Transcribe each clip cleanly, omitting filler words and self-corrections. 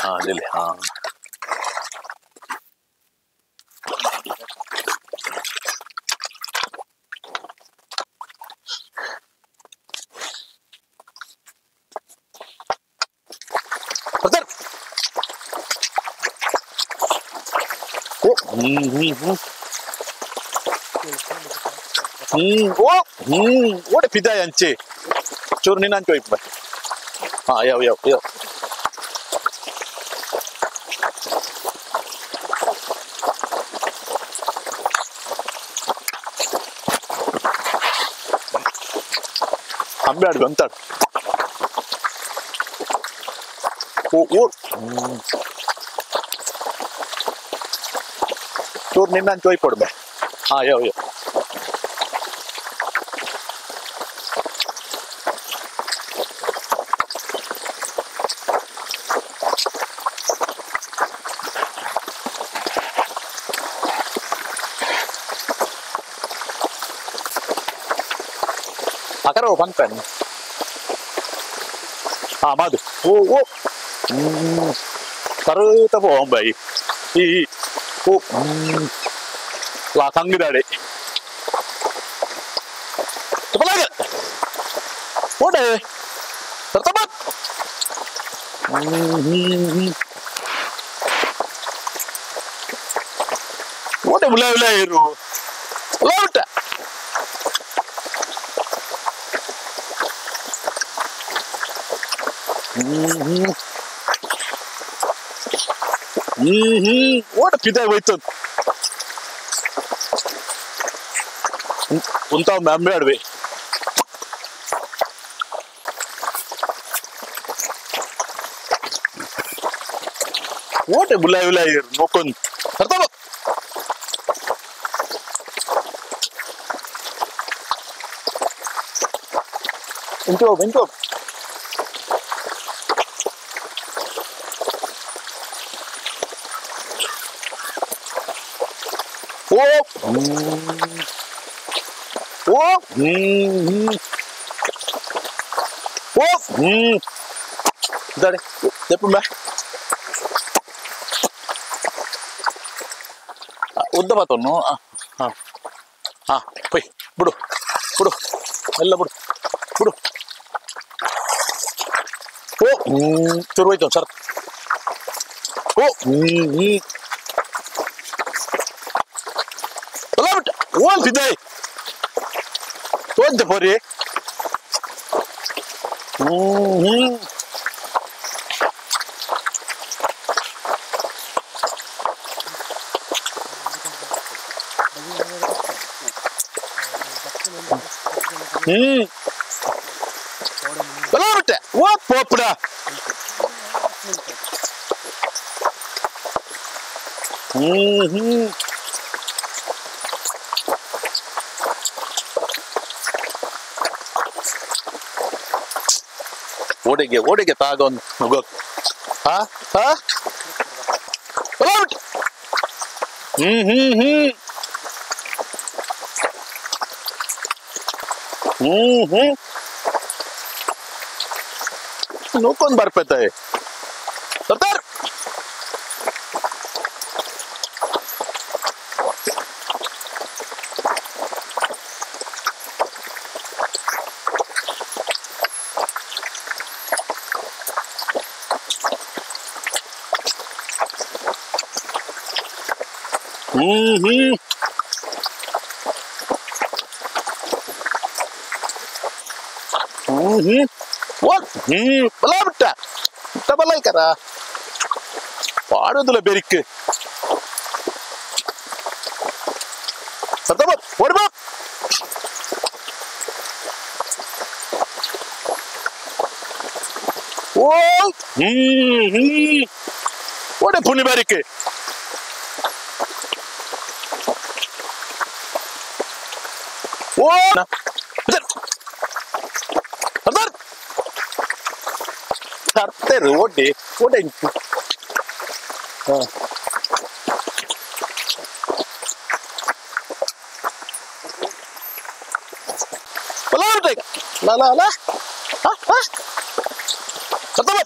ಹಾಂ ಇಲ್ಲಿ ಹಾಂ ಓಡೆ ಪಿದಾಯ ಅಂಚೆ ಚೂರು ನಿನ್ನ ಅಂಚೆ ಹೋಯ್ತು ಹಾಂ ಯಾವ ಯಾವ ಯಾವ ಅಂಬೆ ಆಡ್ಬೆ ಅಂತಾಡು ಓ ಓ ಚೂರು ನಿನ್ನ ಅಂಚೆ ಹೋಯ್ ಕೊಡ್ಬೆ ಹಾಂ ಯಾವ ಯಾವ ಅಕರ ಪನ್ಪೆನ್ ಹಾಂ ಮಾದು ಓ ಓ ತರತ ಪೋಂಬೈ ಈ ಓ ಲಾ ಕಂಗಿದಾಡೆ ತುಪ್ಪಲಾಗ ಓಡೆ ತರ್ತಬ ಓಡೆ ಮುಲ್ಲ ಮುಲ್ಲ ಇರು ಬಿಟ್ಟ ಓಟ ಪಿದಾಯ್ ಹೋಯ್ತು ಉಂತಾವ್ ಅಂಬೆ ಆಡ್ವೆ ಓಟೆ ಬುಲಾಯ್ ಬುಲಾಯ್ ನೋಕೊಂಡ್ ಬರ್ತಾವ ಇಂಚು ಇಂಚು ಓ ಓ ಓ ಇದಾರೆ ದೆಪ್ಪುಂಬ ಉದ್ದ ಬಾತನ್ನು ಹಾಂ ಹಾಂ ಪೊಯ್ ಬಿಡು ಬಿಡು ಎಲ್ಲ ಬಿಡು ಬಿಡು ಓ ಚೂರು ಹೋಯ್ತು ಸರ್ ಓ ಬಿಟ್ಟ ಓನ್ ಬಿದ್ದಾಯ್ ತೋಂತೆ ಪೋರಿ ಬಿಟ್ಟೆ ಓ ಪೋಪುಡ ಓಡೆಗೆ ಓಡೆಗೆ ತಾಗೊಂದು ನುಗ್ಗೋ ಹಾ ಹಾ ಬಿಟ್ಟೆ ಹ್ಮ್ ಹ್ಮ್ ಹ್ಮ್ ಹ್ಮ್ ಹ್ಮ್ ನೋಕೊಂಡ್ ಬರ್ಪೇತಾಯಿ ಸರ್ದಾರ್ ಹ್ಮ್ ಹ್ಮ್ ಹ್ಮ್ ಹ್ಮ್ ಹ್ಮ್ ಬಲ ಬಿಟ್ಟ ಬಲ ಕರ ಪಾಡೋದಿಲ್ಲ ಬೆರಿಕ್ ಸರ್ದಾರ್ ಓಡ್ಬಾ ಓ ಹ್ಮ್ ಹ್ಮ್ ಓಡೆ ಪುಣ್ಯ ಬಾರಿಕ್ ಓ ಸರ್ದಾರ್ ತರ್ತೇರು ಓಡಿ ಓಡೆ ಲಾ ಲಾ ಲಾ ಸರ್ದಾರ್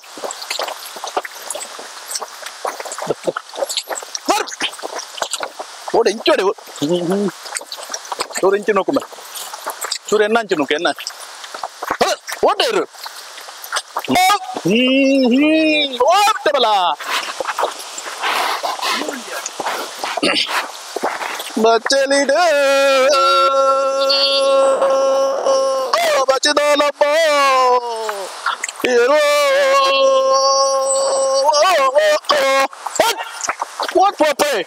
ಓಡೆ ಇಂಚೋಡೆ ಚೂರು ಇಂಚು ನೋಕುಂಬ ಚೂರು ಎನ್ನ ಅಂಚು ನೋಕು ಎನ್ನ ಓಟೆ ಇರು ಓಟೆ ಬಲ ಬಚ್ಚಲಿಡ ಬಚ್ಚದೋಲಪ್ಪ What ಪೋಪೆ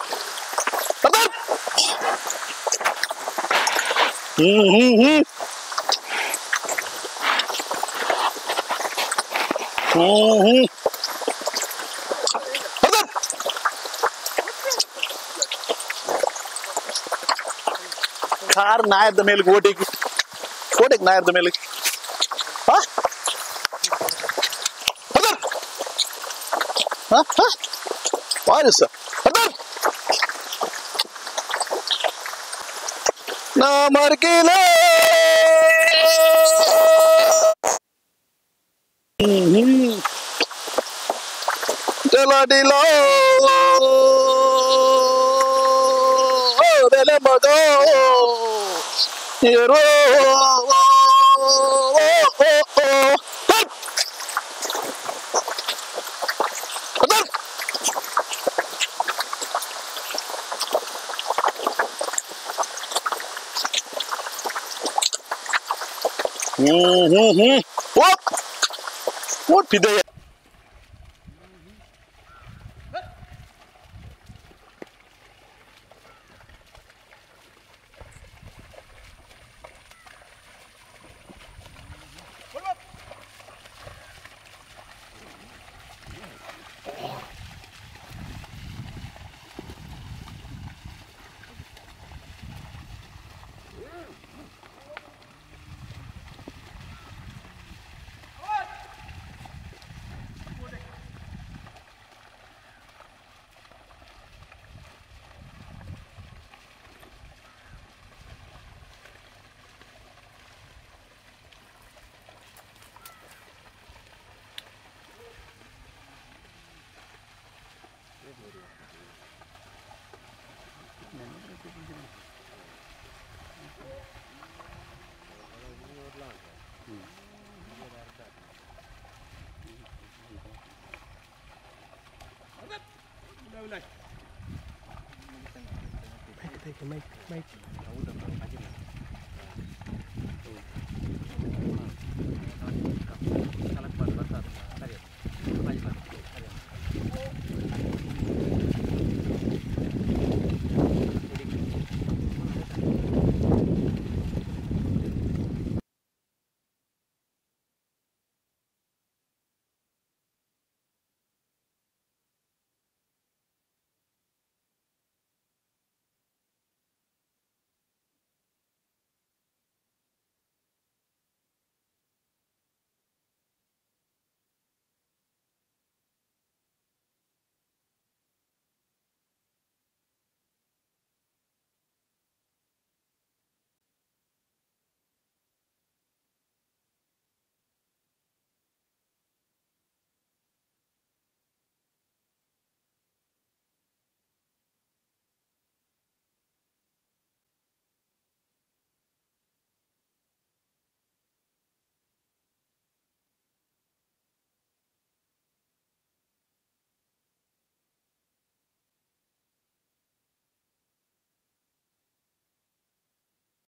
ಕಾರ್ ನಾಯದ ಮೇಲೆ ಓಟೆಗೆ ಓಟೆಗೆ ನಾಯದ ಮೇಲೆ ಹಾ ಹಾ ವಾರಿಸ ನಾ ಮರ್ಕಿಲ ಚಲಡಿಲೋ ಬೆಲೆ ಮಗ ಏರೋ What did they? Take a mic.